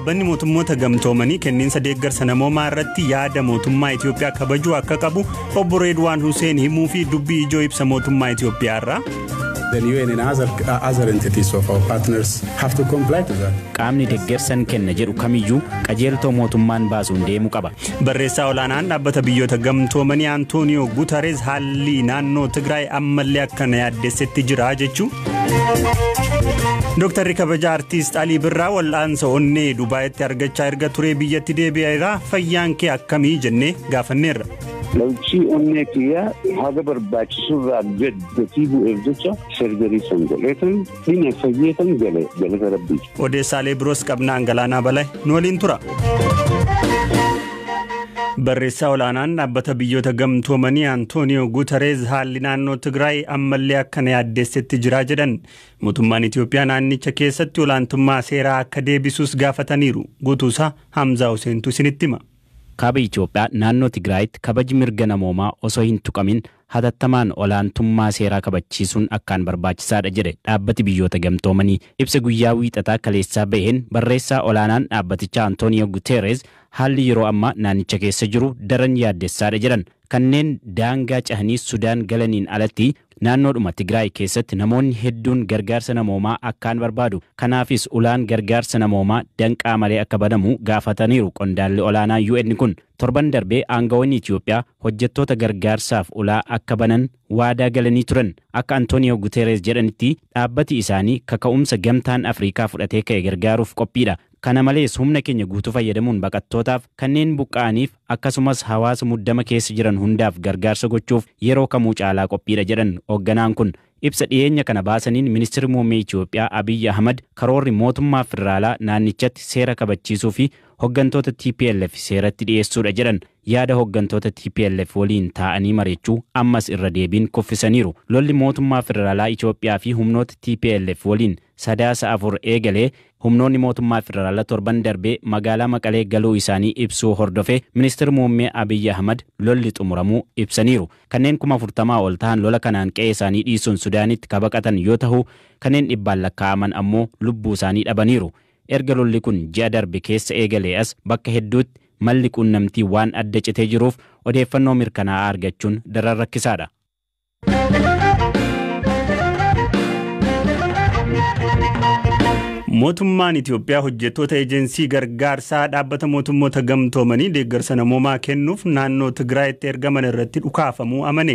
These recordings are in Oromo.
Dhaabbanni mootummoota gamtoomanii kenniinsa deeggarsa namoomaa irratti yaada mootummaa Itoophiyaa kabajuu akka qabu obbo Reedwaan Huseen himuu fi dubbii ijoo ibsa mootummaa Itoophiyaa irraa. The UN and other entities of our partners have to comply to that. Qaamni deeggarsan kenna jedhu kamiyyuu qajeeltoo mootummaan baasuun deemuu qaba. Barreessaa olaanaan dhaabbata biyyoota gamtoomanii Antooniyoo Guutarees haalli naannoo Tigraay ammallee akkana yaaddeessetti jira jechuu. Dooktarri kabajaa Artiist Alii Birraa wal'aansa onnee Dubaayitti argachaa erga turee biyyatti deebi'eera, fayyaan kee akkamii jennee gaafanneerra. Lawchii onnee kiyyaa haga barbaachisurraa gad gatii bu'eef jecha surgery san godheetan dhina fayyeetan gale galata rabbii. Odeessaalee biroos qabnaan Galaanaa Balaa nu waliin tura. Barreessaa olaanaan dhaabbata biyyoota gamtoomanii Antooniyoo Guutareez haalli naannoo Tigraay ammallee akkana yaaddeessetti jira jedhan. Mootummaan Itoophiyaa naannicha keessatti olaantummaa seeraa akka deebisuus gaafataniiru. Guutuusaa Hamzaa Huseentu isinitti hima. Kaaba Itoophiyaa naannoo Tigraayitti kabaji mirga namoomaa osoo hin tuqamin hatattamaan olaantummaa seeraa kabachiisuun akkaan barbaachisaadha jedhe dhaabbati biyyoota gamtoomanii. Ibsa guyyaa wiixataa kaleessaa baheen barreessaa olaanaan dhaabbatichaa Antooniyoo Guteeres haalli yeroo ammaa naannicha keessa jiru daran yaaddessaadha jedhan. Kanneen daangaa cehanii Sudaan galaniin alatti naannoodhuma Tigraay keessatti namoonni hedduun gargaarsa namoomaa akkaan barbaadu. Kanaafis ulaan gargaarsa namoomaa danqaa malee akka banamu gaafataniiru qondaalli olaanaa UN kun. Torban darbee aangawoonni Itoophiyaa hojjettoota gargaarsaaf ulaa akka banan waadaa galanii turan. Akka Antooniyoo Guteeres jedhanitti dhaabbati isaanii kaka'umsa gamtaan Afrikaa fudhatee ka'e gargaaruuf qophiidha. Kana malees humna keenya guutuu fayyadamuun baqattootaaf, kanneen buqqa'aniif, akkasumas hawaasa muddama keessa jiran hundaaf gargaarsa gochuuf yeroo kamuu caalaa qophiidha jedhan hoogganaan kun. Ibsa dhiyeenya kana baasaniin ministeerri muummee Itoophiyaa Abiyyi Ahmad karoorri mootummaa federaalaa naannichatti seera kabachiisuu fi hooggantoota TPLF seeratti dhiyeessuudha jedhan. Yaada hooggantoota TPLF waliin taa'anii mari'achuu ammas irra deebiin kuffisaniiru. Lolli mootummaa federaalaa Itoophiyaa fi humnoota TPLF waliin Sadaasa 4 eegalee humnoonni mootummaa federaalaa torban darbee magaalaa Maqalee galuu isaanii ibsuu hordofe ministeerri muummee Abiyyi Ahmad lolli xumuramuu ibsaniiru. Kanneen 40,000 ol ta'an lola kanaan qe'ee isaanii dhiisuun Sudaanitti kabaqatan yoo ta'u, kanneen dhibbaan lakkaa'aman ammoo lubbuu isaanii dhabaniiru. Erga lolli kun ji'a darbe keessa eegalee as bakka hedduutti malli quunnamtii waan adda citee jiruuf odeeffannoo mirkanaa'aa argachuun daran rakkisaadha. Mootummaan Itoophiyaa hojjettoota ejensii gargaarsaa dhaabbata mootummoota gamtoomanii deeggarsa namoomaa kennuuf naannoo Tigraayitti ergaman irratti dhukaafamuu amane.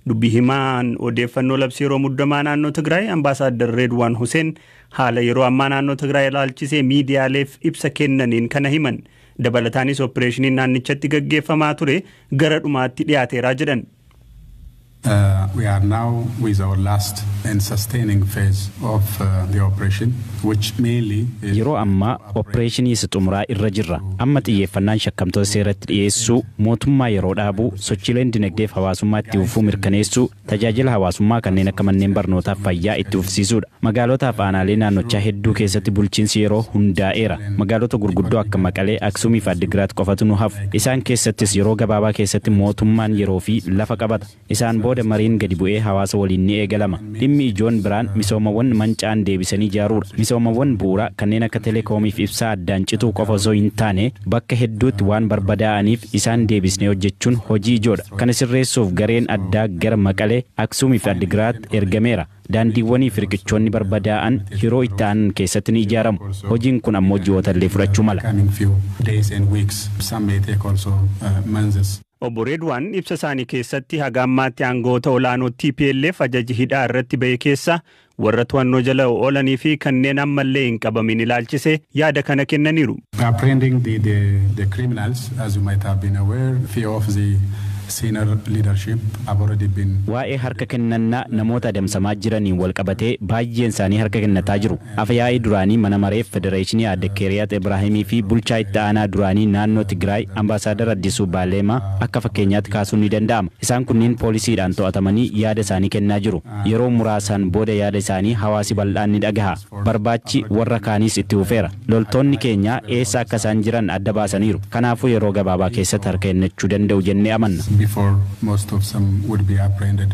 Dubbi himaan odeeffannoo labsii yeroo muddamaa naannoo Tigraay Ambaasaadder Reedwaan Huseen haala yeroo ammaa naannoo Tigraay ilaalchisee miidiyaaleef ibsa kennaniin kana himan. Dabalataanis opereeshiniin naannichatti gaggeeffamaa ture gara dhumaatti dhiyaateeraa jedhan. We are now with our last and sustaining phase of the operation, which mainly is Yeroo ammaa opereeshinii isa xumuraa irra jirra. Amma xiyyeeffannaan shakkamtoota seeratti dhiyeessuu, mootummaa yeroo dhaabuu, sochiileen dinagdeef hawaasummaa itti fufuu mirkaneessuu, tajaajila hawaasummaa kanneen akka manneen barnootaaf fayyaa itti fufsiisuudha. Magaalotaaf aanaalee naannochaa hedduu keessatti bulchiinsi yeroo hundaa'eera. Magaalota gurguddoo akka Maqalee, Aksumii fi Addigiraat qofatu nu hafu. Isaan keessattis yeroo gabaabaa keessatti mootummaan yeroo fi lafa qabata. Isaan booda mariin gadi bu'ee hawaasa waliin ni eegalama. Dhimmi ijoon biraan misoomawwan manca'an deebisanii ijaaruudha. Misoomawwan bu'uuraa kanneen akka teleekoomii fi ibsaa addaan cituu qofa osoo hin taane bakka hedduutti waan barbadaa'aniif isaan deebisnee hojjechuun hojii ijoodha. Kana sirreessuuf gareen addaa gara Maqalee, Aksumii fi Addigiraat ergameera. Daandiiwwanii fi riqichoonni barbadaa'an yeroo itti aanan keessatti ni ijaaramu. Hojiin kun ammoo ji'oota illee fudhachuu mala. Coming few days and weeks. Some may take also months. Obbo Reedwaan ibsa isaanii keessatti haga ammaatti aangawoota olaanoo TPLF ajaji hidhaa irratti ba'e keessa warra to'annoo jala oolanii fi kanneen ammallee hin qabamin ilaalchise yaada kana kennaniiru. Apprehending the criminals, as you might have been aware, few of the senior leadership have already been Waa'ee harka kennannaa namoota adamsamaa jiraniin wal qabatee baay'een isaanii harka kennataa jiru. Afyaa'ii duraanii mana mareef federeeshinii aadde Keeriyaat Ibraahimii fi bulchaa itti aanaa duraanii naannoo Tigraay Ambaasaadar Addisuu Baaleemaa akka fakkeenyaatti kaasuun ni danda'ama. Isaan kunniin poolisiidhaan to'atamanii yaada isaanii kennaa jiru. Yeroo muraasaan booda yaada isaanii hawaasi bal'aan ni dhagaha. Barbaachi warra kaaniis itti fufeera. Loltoonni keenya eessa akka isaan jiran adda baasaniiru. Kanaafuu yeroo gabaabaa keessatti harka kennachuu danda'u jennee amanna. Before most of them would be apprehended.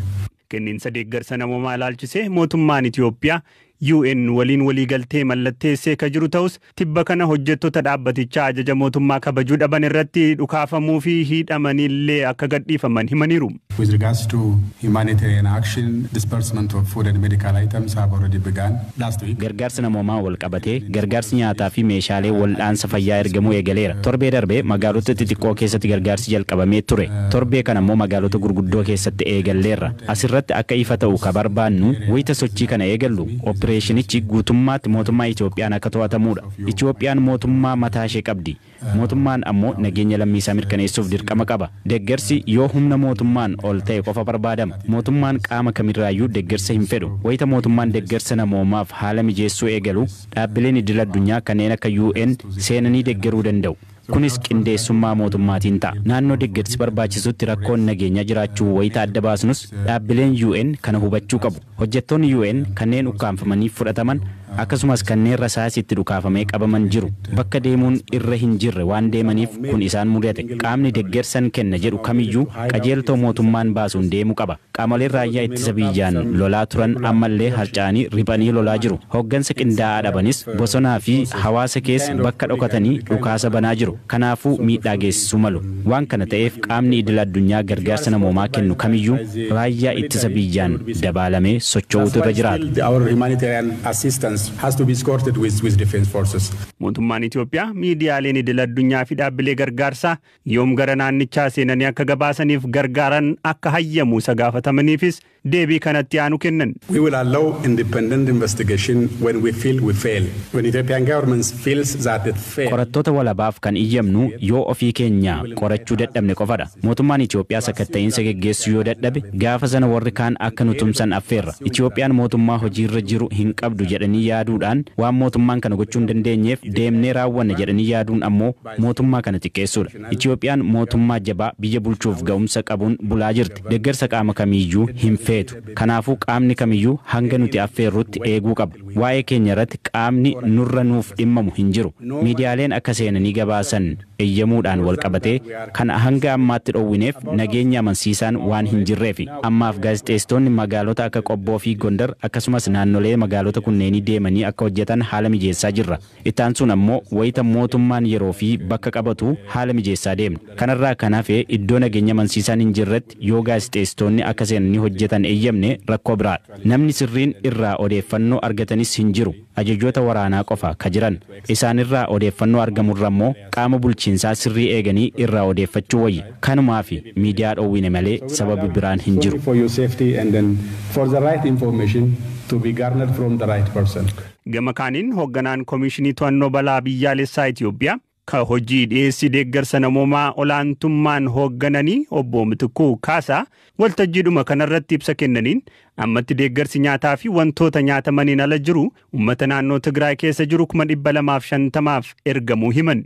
Kenniinsa deeggarsa namoomaa ilaalchisee mootummaan Itoophiyaa UN waliin waliigaltee mallatteessee ka jiru ta'us, tibba kana hojjettoota dhaabbatichaa ajaja mootummaa kabajuu dhaban irratti dhukaafamuu fi hidhamanillee akka gadhiifaman himaniiru. With regards to humanitarian action, disbursement of food and medical items have already begun last week. Gargaarsa namoomaa wal qabatee gargaarsi nyaataa fi meeshaalee wal'aansa fayyaa ergamuu eegaleera. Torbee darbee magaalota xixiqqoo keessatti gargaarsi jalqabamee ture. Torbee kana immoo magaalota gurguddoo keessatti eegalleerra. Asirratti akka ifa ta'u ka barbaannu, wayita sochii kana eegallu opereeshinichi guutummaatti mootummaa Itoophiyaan akka to'atamudha. Itoophiyaan mootummaa mataa ishee qabdi. Mootummaan ammoo nageenya lammiisaa mirkaneessuuf dirqama qaba. Deeggarsi yoo humna mootummaan ol ta'e qofa barbaadama. Mootummaan qaama kamirraayyuu deeggarsa hin fedhu. Wayita mootummaan deeggarsa namoomaaf haala mijeessuu eegalu, dhaabbileen idil addunyaa kanneen akka UN seenanii deeggaruu danda'u. Kunis qindeessummaa mootummaatiin ta'a. Naannoo deeggarsi barbaachisutti rakkoon nageenyaa jiraachuu wayita adda baasnus, dhaabbileen UN kana hubachuu qabu. Hojjettoonni UN kanneen ukkaanfamanii fudhataman, akkasumas kanneen rasaasitti dhukaafamee qabaman jiru. Bakka deemuun irra hin jirre waan deemaniif kun isaan mudate. Qaamni deeggarsan kenna jedhu kamiyyuu qajeeltoo mootummaan baasuun deemuu qaba. Qaamoleen raayyaa ittisa biyyaan lolaa turan ammallee harca'anii riphanii lolaa jiru. Hoggansa qindaa'aa dhabanis bosonaa fi hawaasa keessa bakka dhokatanii dhukaasa banaa jiru. Kanaafuu miidhaa geessisuu malu. Waan kana ta'eef, qaamni idil addunyaa gargaarsa namoomaa kennu kamiyyuu raayyaa ittisa biyyaan dabaalamee socho'uutu irra jiraata. Our humanitarian assistance has to be escorted with defense forces. Mootummaan Itoophiyaa miidiyaaleen idil addunyaa fi dhaabbilee gargaarsaa yoom gara naannichaa seenanii akka gabaasaniif gargaaran akka hayyamu isa gaafatamaniifis deebii kanatti aanu kennan. We will allow independent investigation when we feel we fail. When Ethiopian government feels that it failed. Qorattoota walabaaf kan iyyamnu yoo ofii keenya qorachuu dadhabne qofadha. Mootummaan Itoophiyaa sakatta'iinsa geggeessuu yoo dadhabe, gaafa sana warri kaan akka nu tumsan affeerra. Itoophiyaan mootummaa hojiirra jiru hin qabdu jedhanii yaaduudhaan, waan mootummaan kana gochuu hin dandeenyeef deemnee raawwanna jedhanii yaaduun ammoo mootummaa kana xiqqeessuudha. Itoophiyaan mootummaa jabaa biyya bulchuuf ga'umsa qabuun bulaa jirti. Deeggarsa qaama kamiiyyuu hin feetu. Kanaafuu qaamni kamiyyuu hanga nuti affeerrutti eeguu qaba. Waa'ee keenya irratti qaamni nurra nuuf dhimmamu hin jiru. Miidiyaaleen akka seenanii gabaasan eeyyamuudhaan wal qabatee, kan hanga ammaatti dhowwineef nageenya amansiisaan waan hin jirreefi. Ammaaf gaazexeessitoonni magaalota akka Qobboo fi Gondar, akkasumas naannolee magaalota kunneenii deemanii akka hojjetan haala mijeessaa jirra. Itti aansuun ammoo wayita mootummaan yeroo fi bakka qabatu haala mijeessaa deemna. Kanarraa kan hafe, iddoo nageenya amansiisaan hin jirretti yoo gaazexeessitoonni akka seenanii hojjetan eeyyamne rakkoo biraadha. Namni sirriin irraa odeeffannoo argatanis hin jiru. Ajajoota waraanaa qofa ka jiran. Isaanirraa odeeffannoo argamurra immoo qaama bulchiinsaa sirrii eeganii irraa odeeffachuu wayya. Kanumaa fi miidiyaa dhoowwine malee sababi biraan hin jiru. For your safety and then for the right information to be garnered from the right person. Gama kaaniin, hoogganaan Komishinii To'annoo Balaa Biyyaalessaa Itoophiyaa ka hojii dhiyeessii deeggarsa namoomaa olaantummaan hooggananii obbo Mitikuu Kaasaa waltajjiidhuma kanarratti ibsa kennaniin, ammatti deeggarsi nyaataa fi wantoota nyaatamaniin ala jiru uummata naannoo Tigraay keessa jiru 250,000f ergamuu himan.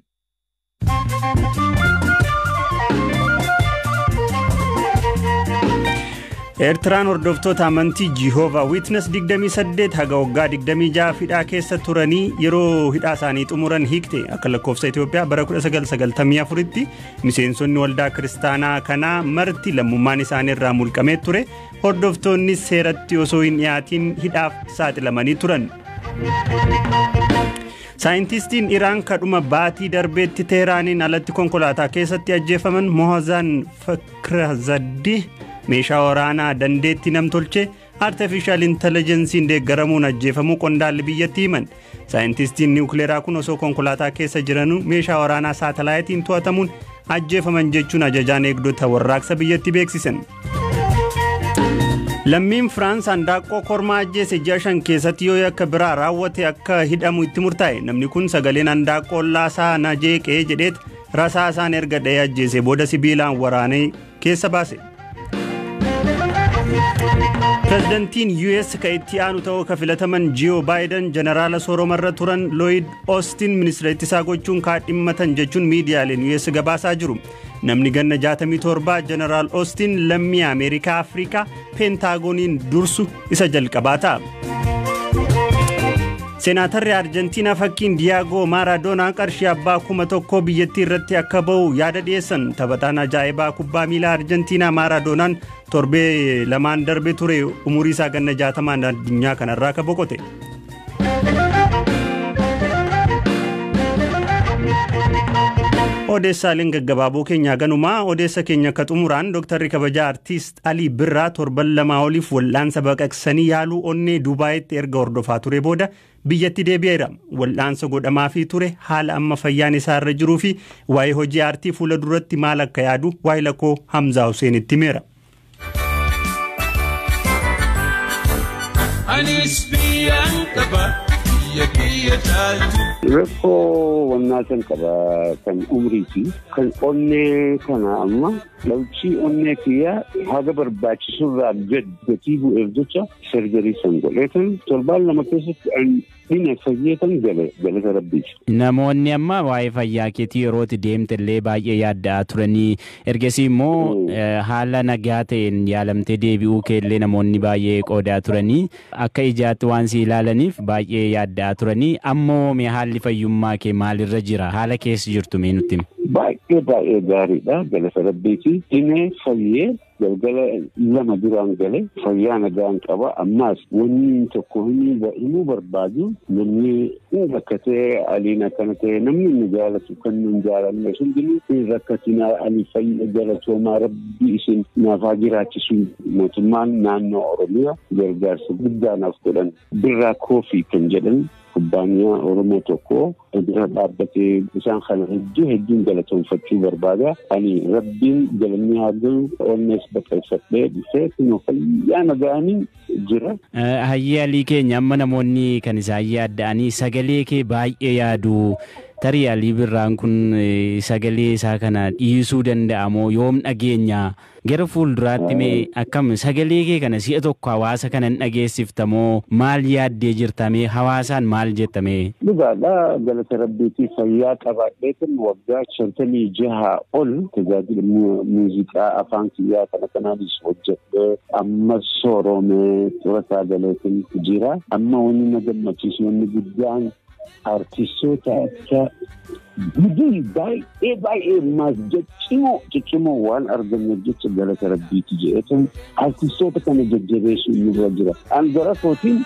Eertiraan hordoftoota amantii Jehovah Witness 28 haga waggaa 26 hidhaa keessa turanii yeroo hidhaa isaanii xumuran hiikte. Akka lakkoofsa Itoophiyaa bara 1994tti miseensonni waldaa kiristaanaa kanaa marti lammummaan isaanii irraa mulqamee ture. Hordoftoonni seeratti osoo hin dhiyaatiin hidhaaf saaxilamanii turan. Saayintistiin Iraan kadhuma baatii darbeetti Teeraaniin alatti konkolaataa keessatti ajjeefaman Mohazaan Fakrazaddih meeshaa waraanaa dandeettii namtolchee artificial intelligenceiin deeggaramuun ajjeefamuu qondaalli biyyattii himan. Saayintistiin niwukileeraa kun osoo konkolaataa keessa jiranuu meeshaa waraanaa saatalaayitiin to'atamuun ajjeefaman jechuun ajajaan eegdota warraaqsa biyyattii beeksisan. Lammiin Firaans handaaqqoo kormaa ajjeese ji'a 5 keessatti yoo yakka biraa raawwate akka hidhamu itti murtaa'e. Namni kun sagaleen handaaqqoo laasaa na jeeqee jedheet rasaasaan erga dha'ee ajjeese booda sibiilaan waraanee keessa baase. Pireezidantiin US ka itti aanu ta'uu ka filataman Jiyoo Baayiden jeneraala sooromarra turan Looyid Oostin ministeera ittisaa gochuun kaadhimmatan jechuun miidiyaaleen US gabaasaa jiru. Namni ganna 67 jeneraal Oostin lammii Ameerikaa Afrikaa Peentaagoniin dursu isa jalqabaa ta'a. Seenaatarri Arjentiinaa fakkiin Diyaagoo Maaraadoonaa qarshii abbaa 1000 biyyattii irratti akka ba'u yaada dhiyeessan. Taphataan ajaa'ibaa kubbaa miilaa Arjentiinaa Maaraadoonaan torbee lamaan darbe ture umurii isaa ganna 60n addunyaa kanarraa akka boqote. Odeessaaleen gaggabaaboo keenyaa ganumaa. Odeessa keenya akka xumuraan, Dooktarri kabajaa Artiist Alii Birraa torban 2 oliif wal'aansa baqaqsanii yaaluu onnee Dubaayitti erga hordofaa ture booda biyyatti deebi'eera. Wal'aansa godhamaafii ture, haala amma fayyaan isaa irra jiruu fi waa'ee hojii aartii fuula duratti maal akka yaadu waa'ee lakkoo Hamzaa Hussein itti himeera. Anis biyyaan qaba, biyya kiyya caaltu. Rakkoo wannaa san qaba, kan umriiti. Kan onnee kana amma dhalchii onnee kiyyaa haga barbaachisurraa gad gatii bu'eef jecha surgery san godheetan torbaan 2 keessatti dhina fayyeetan gale, galata Rabbiiti. Namoonni amma waa'ee fayyaa keetii yerootti deemte illee baay'ee yaadda'aa turanii, ergasii immoo haala nagaa ta'een yaalamtee deebi'uu kee illee namoonni baay'ee qoodaa turanii, akka ijaatti waan si ilaalaniif baay'ee yaadda'aa turanii. Ammoo mee haalli fayyummaa kee maalirra jira? Haala keessa jirtu mee nutti himi. Baay'ee baay'ee gaariidha, galata Rabbiiti. Dhimee fayyee galgala 2 duraan gale, fayyaa nagaan qaba. Ammaas wanni tokko himuu barbaadu, namni hin rakkatee Aliin akkana ta'e, namni inni jaalatu kan nu hin jaalanne hundinuu hin rakkatinaa. Ali fayya, galatoomaa, Rabbi isin naaf haa jiraachisu. Mootummaan naannoo Oromiyaa gargaarsa guddaa naaf godhan. Birraa Koofii kan jedhan kubbaaniyaa Oromoo tokko bira dhaabbatee isaan kana hedduu hedduun galatoonfachuu barbaada. Ani Rabbiin galanni haa galu, onnees baqaqsadhee dhufee kunoo fayyaa nagaanii jira. Hayyee Alii keenya, amma namoonni kan isaan yaadda'anii sagalee kee baay'ee yaadu. Tarii Alii Birraan kun sagalee isaa kana dhiisuu danda'amoo, yoom dhageenya? Gara fuulduraatti mee akkam, sagalee kee kana si'a tokko hawaasa kana hin dhageessiftamoo, maal yaaddee jirtamee, hawaasaan maal jettamee? Dhugaadha, galata Rabbiitii fayyaa qabaadheetin waggaa 56 ol tajaajila muuziqaa afaan kiyyaa kana kanaanis hojjedhee amma sooromee xurataa galeetin jira. Amma wanni na gammachiisu, wanni guddaan, artistoota akka gudii baay'ee baay'ee maas ciccimoo ciccimoo waan arganne jecha galata Rabbiiti jedhetan artistoota kana jajjabeessuu nurra jira. An gara kootiin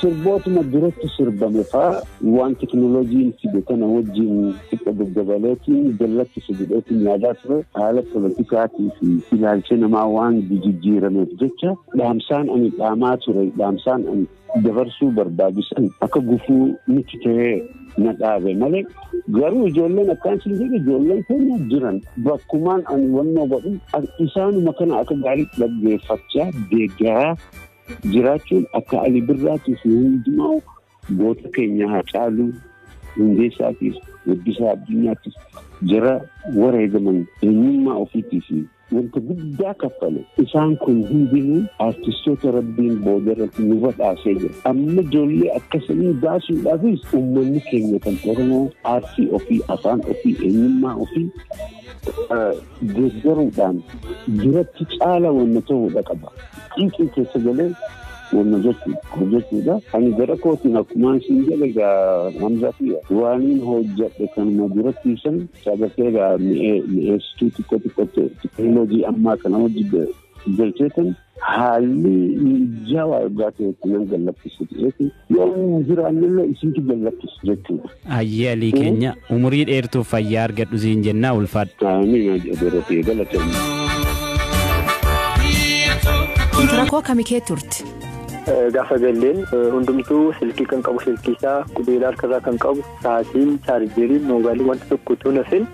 sirbootuma duratti sirbame faa waan teknooloojiin fide kana wajjin xiqqo daddabaleetiin jallattisa jedheetiin yaadaa ture. Haala politikaatii fi ilaalcha namaa waan jijjiirameef jecha dhaamsaan ani dhaamaa ture, dhaamsaan ani dabarsuu barbaachisan akka gufuu miti ta'ee na dhaabe malee, garuu ijoolleen akkaan siin jedhe, ijoolleen keenya jiran bakkumaan ani wannoo godhu isaanuma kana akka gaarii dhaggeeffachaa deeggaraa jiraachuun akka Ali Birraatii fi hundumaa goota keenya Haacaaluu Hundeessaatiif, Weeddisaa Addunyaattis, jara wareegaman eenyummaa ofiitii fi wanta guddaa kaffale, isaan kun hundinuu artistoota Rabbiin boodarratti nu badhaasee jira. Amma ijoollee akkasanii baasuudhaafis uummanni keenya kan Oromoo aartii ofii, afaan ofii, eenyummaa ofii deeggaruudhaan duratti caala wanna ta'uudha qaba. Xiiqii keessa galee wanna hojjechuudha. Ani gara kootiin akkumaan siin jedhe egaa, Hamzaa fi waaniin hojjedhe kanuma duratti san sagartee egaa mi'eessituu xiqqoo xiqqoo teekinooloojii ammaa kana hojii galcheetan haalli mijaawaa yoggaa ta'etti nan gallakkisa jedheeti, yoo hin jiraannellee isintu gallakkisa jechuudha. Hayyee Alii keenya, umurii dheertuuf fayyaa argadhu siin jennaa, ulfaadhu. Amiin, jedhee galatoomne. Rakkoo akkamii kee turte? Gaafa galleen hundumtuu silkii kan qabu silkii isaa, qubeelaa harkarraa kan qabu, sa'aatiin, chaarjeriin, moobaayilii, wanta tokko utuu nafin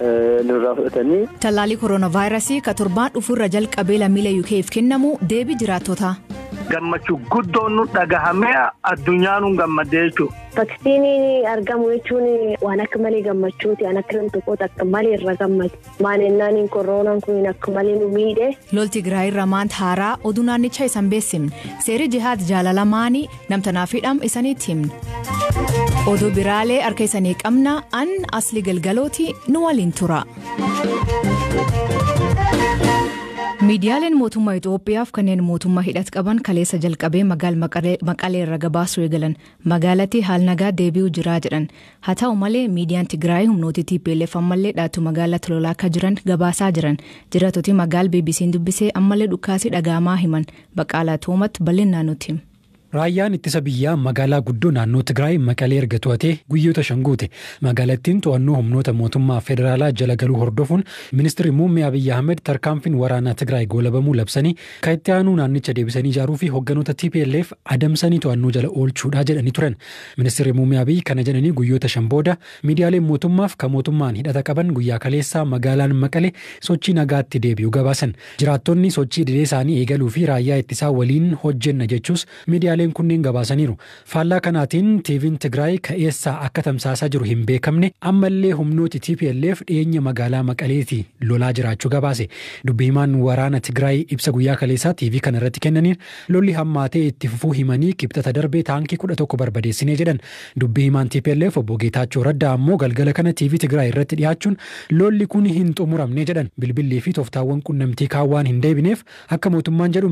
nurraa fudhatanii. Tallaalii kooronaavaayirasii ka torbaan dhufuurra jalqabee lammiilee UK'f kennamu, deebii jiraattotaa. Gammachuu guddoon nu dhagahamee, addunyaan nu gammadee jechuudha. Vaksiiniin argamu jechuun waan akka malee gammachuuti. Waan akka namni tokkooti akka malee irra gammadu. Maal koronaan kun akka malee nu miidhe. Lol Tigraay irra maanta haaraa, oduu naannichaa isan beeksifne. Seerri jihaad jaalala maanii namtanaaf hidham isaniitti himne. Oduu biraalee harka isanii qabna, an Asli Galgalooti, nu waliin tura. Miidiyaaleen mootummaa Itoophiyaaf kanneen mootummaa hidhat qaban kaleessa jalqabee magaala Maqalee irra gabaasuu eegalan. Magaalatti haal nagaa deebi'uu jira jedhan. Haa ta'u malee, miidiyaan Tigraay humnooti TPLF ammallee dhaatu magaalaa lolaa akka jiran gabaasaa jiran. Jiraattoti magaala BBC'n dubbisee ammallee dhukaasii dhaga'amaa himan. Baqaalaa Toomat bal'inaan nutti hima. Raayyaan ittisa biyyaa magaalaa guddoo naannoo Tigraay Maqalee erga to'atee guyyoota 5 guute. Magaalattiin to'annoo humnoota mootummaa federaalaa jala galuu hordofuun ministeerri muummee Abiyyi Ahmed tarkaanfiin waraanaa Tigraay goolabamuu labsanii kan itti aanuu naannicha deebisanii ijaaruu fi hogganoota TPLF adamsanii to'annoo jala oolchuudha jedhanii turan. Ministeerri muummee Abiyyi kana jedhanii guyyoota 5 booda miidiyaaleen mootummaaf kan mootummaan hidhata qaban guyyaa kaleessaa magaalaan Maqalee sochii nagaatti deebi'uu gabaasan. Jiraattonni sochii idilee isaanii eegaluu fi raayyaa ittisaa waliin hojjenna jechuus miidiyaaleen kunneen gabaasaniiru. Faallaa kanaatiin TV'n Tigraay ka'eessaa akka tamsaasaa jiru hin beekamne ammallee humnooti TPLF dhiyeenya magaalaa Maqaleeti lolaa jiraachuu gabaase. Dubbi himaan waraana Tigraay ibsa guyyaa kaleessaa TV kana irratti kennaniin lolli hammaatee itti fufuu himanii kibxata darbee taankii 11 barbadeessinee jedhan. Dubbi himaan TPLF obbo Geetaachoo Raddaa ammoo galgala kana TV Tigraay irratti dhiyaachuun lolli kun hin xumuramne jedhan. Bilbillii fi tooftaawwan qunnamtii kaawwaan hin deebineef akka mootummaan jedhu